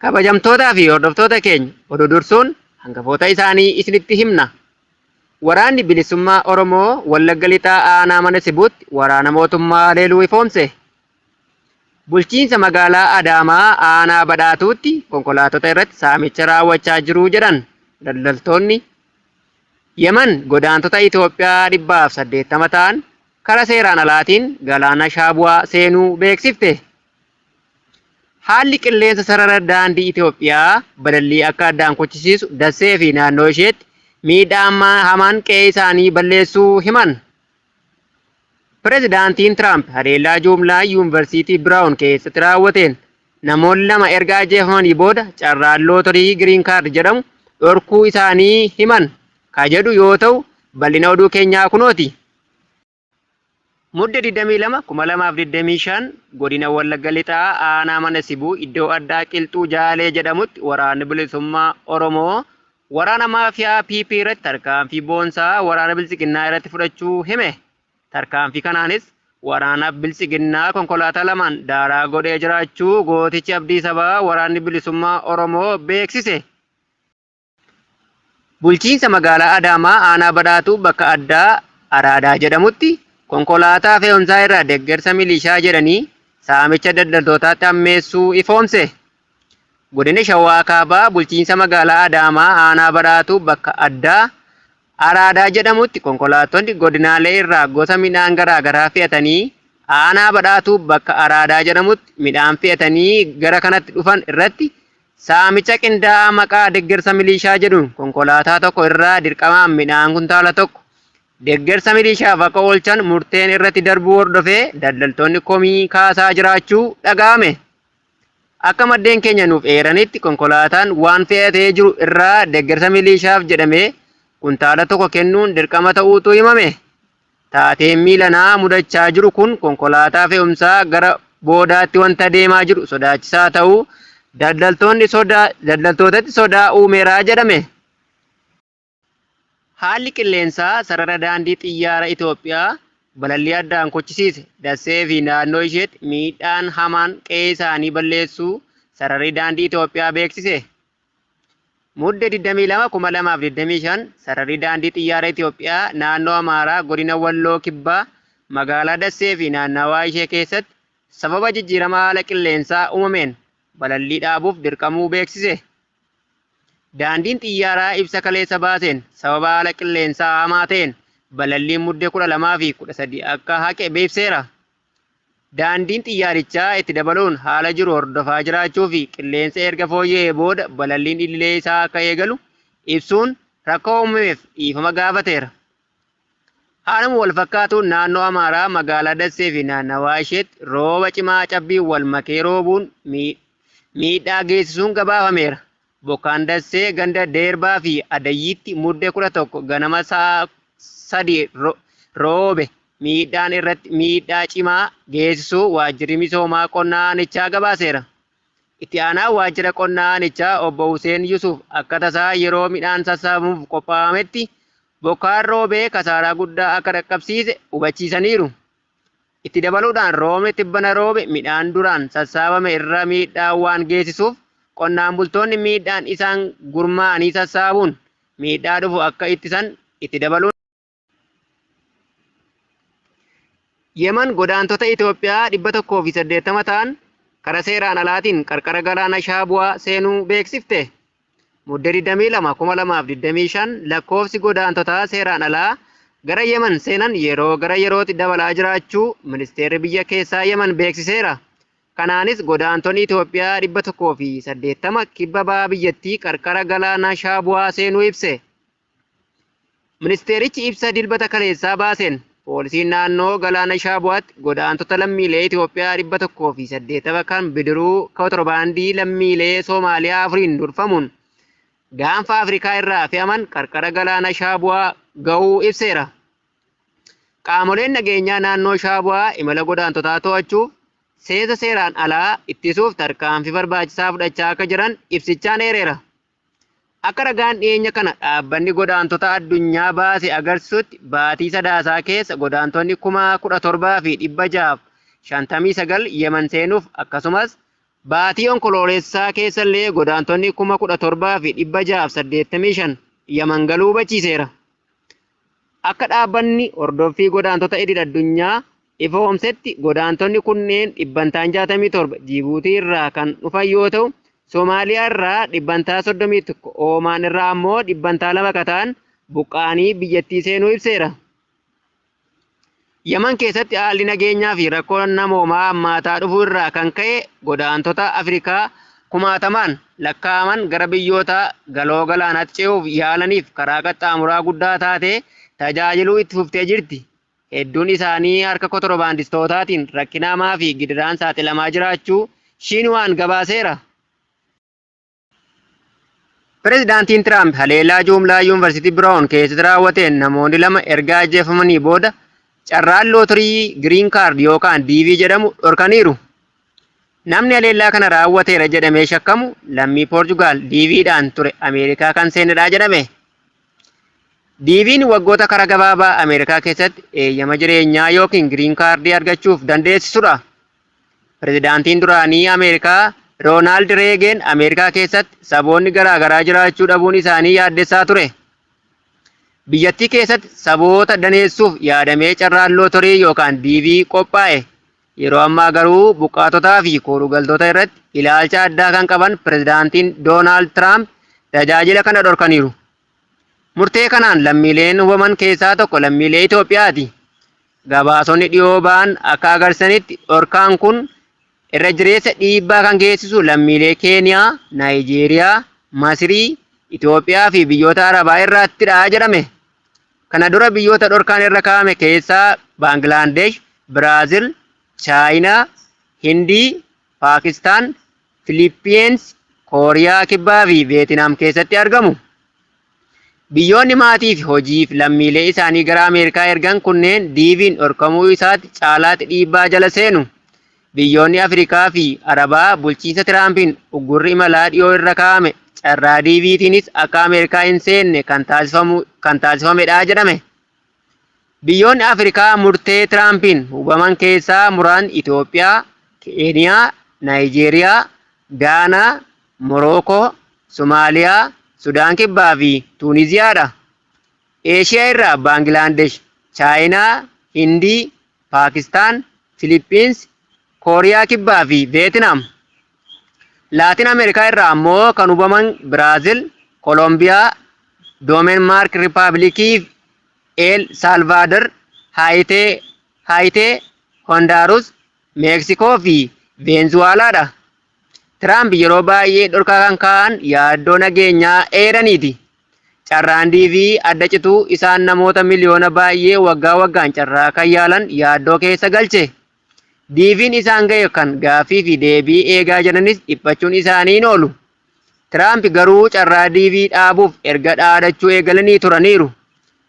Kabajamtootaa fi hordoftoota keenya oduu dursuun hangafoota isaanii isinitti himna. Waraanni Bilisummaa Oromoo Wallagga Lixaa Aanaa Mana Sibuutti waraana mootummaa haleeluu ifoomse. Bulchiinsa magaalaa Adaamaa Aanaa Badhaatuutti konkolaatota irratti saamicha raawwachaa jiru jedhan daldaltoonni. Yemen godaantota Itoophiyaa 180 ta'an kara seeraan alaatiin galaana Shaabuwaa seenuu beeksifte. Haalli qilleensa sarara daandii Itoophiyaa balallii akka addaan kuchisiisu Dassee fi naannoo isheetti miidhaa hamaan qe'ee isaanii balleessuu himan. Pirezidaantiin Tiraamp haleellaa juumlaa Yuunvarsiitii Biraawun keessatti raawwateen namoonni 2 erga ajjeefamanii booda carraan lootorii Giriin Kaard jedhamu dhorkuu isaanii himan ka jedhu yoo ta'u bal'ina oduu keenyaa kunooti. Mudde 22, 2025 Godina Wallagga Lixaa Aanaa Mana Sibuu iddoo addaa Qilxuu Jaalee jedhamutti Waraanni Bilisummaa Oromoo waraana maafiyaa PP irratti tarkaanfii boonsaa waraana Biltsiginnaa irratti fudhachuu hime. Tarkaanfii kanaanis waraana Biltsiginnaa konkolaataa lamaan daaraa godhee jiraachuu gootichi Abdii Sabaa Waraanni Bilisummaa Oromoo beeksise. Bulchiinsa magaalaa Adaamaa aanaa Badhaatuu bakka addaa Araadaa jedhamutti konkolaataa fe'umsaa irraa deggersa milishaa jedhanii saamicha daldaltootaatti hammeessuu ifoomse. Godina Shawaa Kaabaa bulchiinsa magaalaa Adaamaa aanaa Badhaatuu bakka addaa Araadaa jedhamutti konkolaattonni godinaalee irraa gosa midhaan garaa garaa fe'atanii aanaa Badhaatuu bakka Araadaa jedhamutti midhaan fe'atanii gara kanatti dhufan irratti Saamicha qindaa'aa maqaa deggersa miliishaa jedhuun konkolaataa tokko irraa dirqamaan midhaan kuntaala tokko deggersa miliishaaf akka oolchan murteen irratti darbuu hordofee daldaltoonni komii kaasaa jiraachuu dhaga'ame. Akka maddeen keenya nuuf eeranitti konkolaataan waan fe'atee jiru irraa deggersa miliishaaf jedhamee kuntaala tokko kennuun dirqama ta'uutu himame. Taateen miilanaa mudachaa jiru kun konkolaataa fe'umsaa gara boodaatti wanta deemaa jiru sodaachisaa ta'uu daldaltoonni sodaa daldaltootatti sodaa uumeera jedhame. Haalli qilleensaa sarara daandii xiyyaara Itoophiyaa balallii addaan kuchisiise Dassee fi naannoo isheetti miidhaan hamaan qe'ee isaanii balleessuu sararri daandii Itoophiyaa beeksise. Mudde 22,2025 Sararri Daandii Xiyyaara Itiyoophiyaa naannoo Amaaraa godina Walloo Kibbaa magaalaa Dassee fi naannawaa ishee keessatti sababa jijjiirama haala qilleensaa uumameen balallii dhaabuuf dirqamuu beeksise. Daandiin Xiyyaaraa ibsa kaleessa baaseen sababa haala qilleensaa hamaa ta'een balalliin Mudde 12 fi 13 akka haqe beebseera. Daandiin xiyyaarichaa itti dabaluun haala jiru hordofaa jiraachuu fi qilleensa erga fooyya'ee booda balalliin idilee isaa akka eegalu ibsuun rakkoo uumameef dhiifama gaafateera. Haaluma walfakkaatuun naannoo Amaaraa magaalaa Dassee fi naannawaa isheetti rooba cimaa cabbiin wal makee roobuun miidhaa geessisuun gabaafameera. Bokkaan Dassee ganda Deerbaa fi Adayyiitti Mudde 11 ganama sa'a 3 roobe miidhaan irratti miidhaa cimaa geessisuu Waajjirri Misoomaa Qonnaa Aanichaa gabaaseera. Itti aanaan Waajjira Qonnaa Aanichaa Obbo Huseen Yusuuf akka tasaa yeroo midhaan sassaabamuuf qophaa'ametti bokkaan roobee kasaaraa guddaa akka dhaqqabsiise hubachiisaniiru. Itti dabaluudhaan roobni tibbana roobe midhaan duraan sassaabame irra miidhaa waan geessisuuf qonnaan bultoonni miidhaan isaan gurmaa'anii sassaabuun miidhaa dhufu akka ittisan itti dabaluun Yeman godaantota Itoophiyaa 180 ta'an kara seeraan alaatiin qarqara galaana Shaabuwaa seenuu beeksifte. Mudde 22, 2025 lakkoofsi godaantotaa seeraan alaa gara Yemen seenan yeroo gara yerootti dabalaa jiraachuu Ministeerri Biyya Keessaa Yemen beeksiseera. Kanaanis godaantonni Itoophiyaa 180 kibba baha biyyattii qarqara galaana Shaabuwaa seenuu ibse. Ministeerichi ibsa Dilbata kaleessaa baaseen, poolisiin naannoo Galaana Shaabuwaatti godaantota lammiilee Itoophiyaa 180 kan bidiruu kotirobaandii lammiilee Soomaaliyaa afuriin durfamuun Gaanfa Afrikaa irraa fe'aman qarqara Galaana Shaabuwaa gahuu ibseera. Qaamoleen nageenyaa naannoo Shaabuwaa imala godaantotaa to'achuuf seensa seeraan alaa ittisuuf tarkaanfii barbaachisaa fudhachaa akka jiran ibsichaan eereera. Akka ragaan dhiyeenya kana Dhaabbanni Godaantota Addunyaa baase agarsisutti baatii Sadaasaa keessa godaantonni 17,659 Yemen seenuuf akkasumas Baatii Onkoloolessaa keessallee godaantonni 17,685 Yaman galuu hubachiiseera. Akka dhaabbanni hordoffii godaantota idil addunyaa ifoomsetti godaantonni kunneen dhibbantaan 67 Jibuutii irraa kan dhufan yoo ta'u, Somaaliyaa irraa dhibbantaa 31, Oomaan irraa ammoo dhibbantaa 2 kan ta'an buqqa'anii biyyattii seenuu ibseera. Yaman keessatti haalli nageenyaa fi rakkoon namoomaa hammaataa dhufuu irraa kan ka'e godaantota Afrikaa kumaatamaan lakkaa'aman gara biyyoota galoo galaanaatti ce'uuf yaalaniif karaa qaxxaamuraa guddaa taatee tajaajiluu itti fuftee jirti. Hedduun isaanii harka kotorbaandistootaatiin rakkina hamaa fi gidiraan saaxilamaa jiraachuu Shiinwaan gabaaseera. Pireezidaantiin Tiraamp haleellaa jumlaa Yuunivarsiitii Biraawun keessatti raawwateen namoonni lama erga ajjeefamanii booda carraan lootirii giriin kaard yookaan DV jedhamu dhorkaniiru. Namni haleellaa kana raawwateera jedhamee shakkamu lammii Poorchugaal DVdhaan ture Ameerikaa kan seenedha jedhame. DVn waggoota kara gabaabaa Ameerikaa keessatti eeyyama jireenyaa yookiin giriin kaardii argachuuf dandeessisudha. Pireezidaantiin duraanii Ameerikaa Roonaald Reegeen Ameerikaa keessatti saboonni garaagaraa jiraachuu dhabuun isaanii yaaddessaa ture. Biyyattii keessatti saboota daneessuuf yaadamee carraan lootorii yookaan DV qophaa'e. Yeroo ammaa garuu buqqaatotaa fi koolugaltoota irratti ilaalcha addaa kan qaban pireezidaantiin Doonaald Tiraamp tajaajila kana dhorkaniiru. Murtee kanaan lammiileen hubaman keessaa tokko lammiilee Itoophiyaati. Gabaasonni dhiyoo ba'an akka agarsiisanitti dhorkaan kun irra jireessa dhiibbaa kan geessisu lammiilee Keeniyaa, Naayijeeriyaa, Masirii, Itoophiyaa fi biyyoota Arabaa irraattidha jedhame. Kana dura biyyoota dhorkaan irra kaa'ame keessaa Baangilaadesh, Biraazil, Chaayinaa, Hindii, Paakistaan, Filiippiinsi, Kooriyaa Kibbaa fi Veetinaam keessatti argamu. Biyyoonni maatii fi hojiif lammiilee isaanii gara Ameerikaa ergan kunneen DV'n dhorkamuu isaatti caalaatti dhiibbaa jala seenu. Biyyoonni Afrikaa fi Arabaa bulchiinsa Tiraampiin uggurri imalaa dhiyoo irra kaa'ame carraa DVtiinis akka Ameerikaa hin seenne kan taasifamedha jedhame. Biyyoonni Afrikaa murtee Tiraampiin hubaman keessaa muraasni Itoophiyaa, Keeniyaa, Naayijeeriyaa, Gaanaa, Morookoo, Somaaliyaa, Sudaan Kibbaa fi Tuuniziyaadha. Eeshiyaa irraa Baangilaadesh, Chaayinaa, Hindii, Paakistaan, Filiippiinsi, Kooriyaa Kibbaa fi Veetinaam. Laatin Ameerikaa irraa ammoo kan hubaman Biraazil, Kolombiyaa, Doomenmaark Riippaabilikii, El Saalvaador, Haayitee, Haayitee, Hondaarus, Meeksikoo fi Veenzuwaalaadha. Tiraamp yeroo baay'ee dhorkaa kan kaa'an yaaddoo nageenyaa eeraniiti. Carraan DV adda cituu isaan namoota miliyoona baay'ee waggaa waggaan carraa kan yaalan yaaddoo keessa galche. DV'n isaan ga'e kan gaaffii fi deebii eegaa jiranis dhiphachuun isaanii hin oolu. Tiraamp garuu carraa DV dhaabuuf erga dhaadachuu eegalanii turaniiru.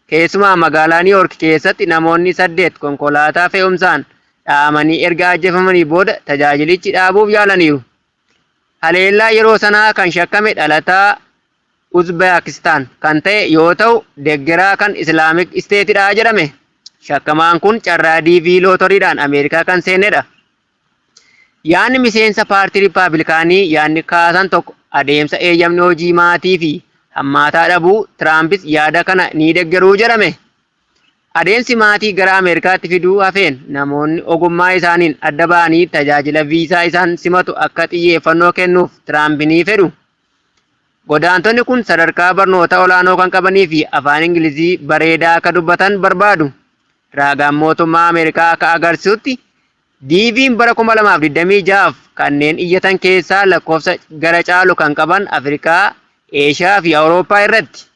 Keessumaa magaalaa Niiwoork keessatti namoonni 8 konkolaataa fe'umsaan dha'amanii erga ajjeefamanii booda tajaajilichi dhaabuuf yaalaniiru. Haleellaa yeroo sanaa kan shakkame dhalataa Uzbekistan kan ta'e yoo ta'u, deggeraa kan Islaamik Isteetidha jedhame. Shakkamaan kun carraa DV lootoriidhaan Ameerikaa kan seenedha. Yaadni miseensa paartii Rippabilikaanii yaadni kaasan tokko adeemsa eeyyamni hojii maatii fi hammaataa dhabuu Tiraampis yaada kana ni deggeruu jedhame. Adeemsi maatii gara Ameerikaatti fiduu hafeen namoonni ogummaa isaaniin adda ba'anii tajaajila viisaa isaan simatu akka xiyyeeffannoo kennuuf Tiraamp ni fedhu. Godaantonni kun sadarkaa barnoota olaanoo kan qabanii fi afaan Ingilizii bareedaa akka dubbatan barbaadu. Raagaan mootummaa Ameerikaa akka agarsiisutti DV'n bara 2026f kanneen iyyatan keessaa lakkoofsa gara caalu kan qaban Afrikaa, Eeshiyaa fi Awurooppaa irratti.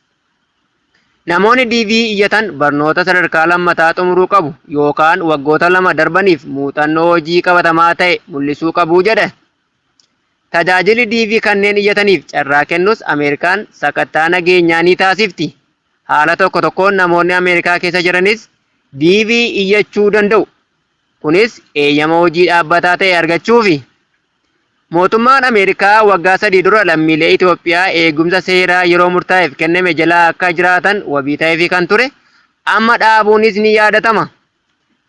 Namoonni DV iyyatan barnoota sadarkaa lammataa xumuruu qabu yookaan waggoota lama darbaniif muuxannoo hojii qabatamaa ta'e mul'isuu qabu jedhe. Tajaajilli DV kanneen iyyataniif carraa kennus Ameerikaan sakattaa nageenyaa ni taasifti. Haala tokko tokkoon namoonni Ameerikaa keessa jiranis DV iyyachuu danda'u. Kunis eeyyama hojii dhaabbataa ta'e argachuufi. Mootummaan Ameerikaa waggaa 3 dura lammiilee Itoophiyaa eegumsa seeraa yeroo murtaa'eef kenname jalaa akka jiraatan wabii ta'eefii kan ture amma dhaabuunis ni yaadatama.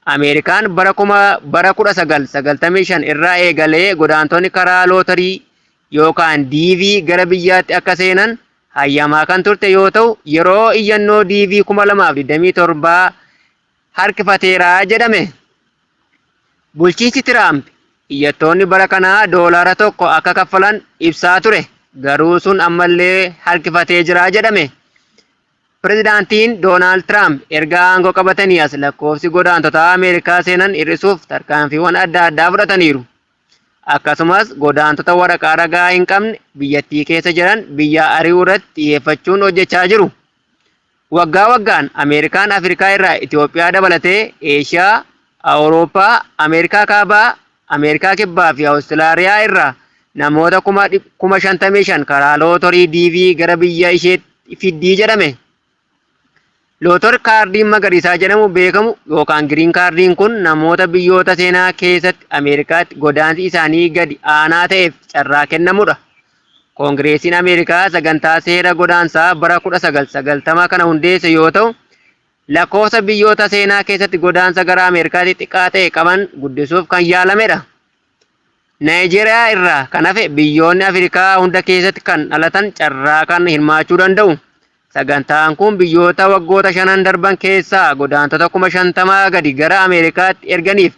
Ameerikaan bara 1995 irraa eegalee godaantonni karaa lootarii yookaan DV gara biyyaatti akka seenan hayyamaa kan turte yoo ta'u, yeroo iyyannoo DV 2027 harkifateera jedhame. Bulchiinsi Tiraamp iyyattoonni bara kanaa doolaara tokko akka kaffalan ibsaa ture. Garuu sun ammallee harkifatee jira jedhame. Pirezidaantiin Doonaald Tiraamp erga aangoo qabatanii as lakkoofsi godaantotaa Ameerikaa seenan hir'isuuf tarkaanfiiwwan adda addaa fudhataniiru. Akkasumas godaantota waraqaa ragaa hin qabne biyyattii keessa jiran biyyaa ari'uu irratti xiyyeeffachuun hojjechaa jiru. Waggaa waggaan Ameerikaan Afrikaa irraa Itoophiyaa dabalatee Eeshiyaa, Awurooppaa, Ameerikaa Kaabaa, Ameerikaa Kibbaa fi Awustiraaliyaa irraa namoota 55,000 karaa lootorii DV gara biyya isheetti fiddii jedhame. Lootor kaardiin magariisaa jedhamu beekamu yookaan green kaardiin kun namoota biyyoota seenaa keessatti Ameerikaatti godaansi isaanii gadi aanaa ta'eef carraa kennamudha. Koongireesiin Ameerikaa sagantaa seera godaansaa bara 1990 kana hundeesse yoo ta'u, lakkoofsa biyyoota seenaa keessatti godaansa gara Ameerikaatti xiqqaa ta'e qaban guddisuuf kan yaalamedha. Naayijeeriyaa irraa kan hafe biyyoonni Afrikaa hunda keessatti kan dhalatan carraa kan hirmaachuu danda'u. Sagantaan kun biyyoota waggoota shanan darban keessaa godaantota 50,000 gadi gara Ameerikaatti erganiif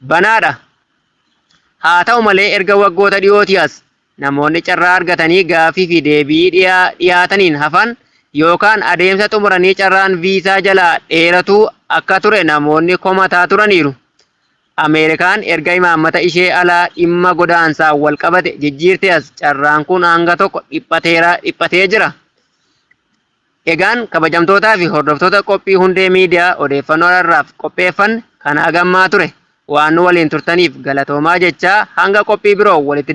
banaadha. Haa ta'u malee erga waggoota dhiyootii as namoonni carraa argatanii gaaffii fi deebii dhiyaataniin hafan yookaan adeemsa xumuranii carraan viisaa jalaa dheeratuu akka ture namoonni komataa turaniiru. Ameerikaan erga imaammata ishee alaa dhimma godaansaan wal qabate jijjiirte as carraan kun hanga tokko dhiphatee jira. Egaan kabajamtootaa fi hordoftoota qophii Hundee Miidiyaa odeeffannoo har'aaf qopheeffanne kan hagammaa ture. Waan nu waliin turtaniif galatoomaa jechaa hanga qophii biroo walitti deebinu.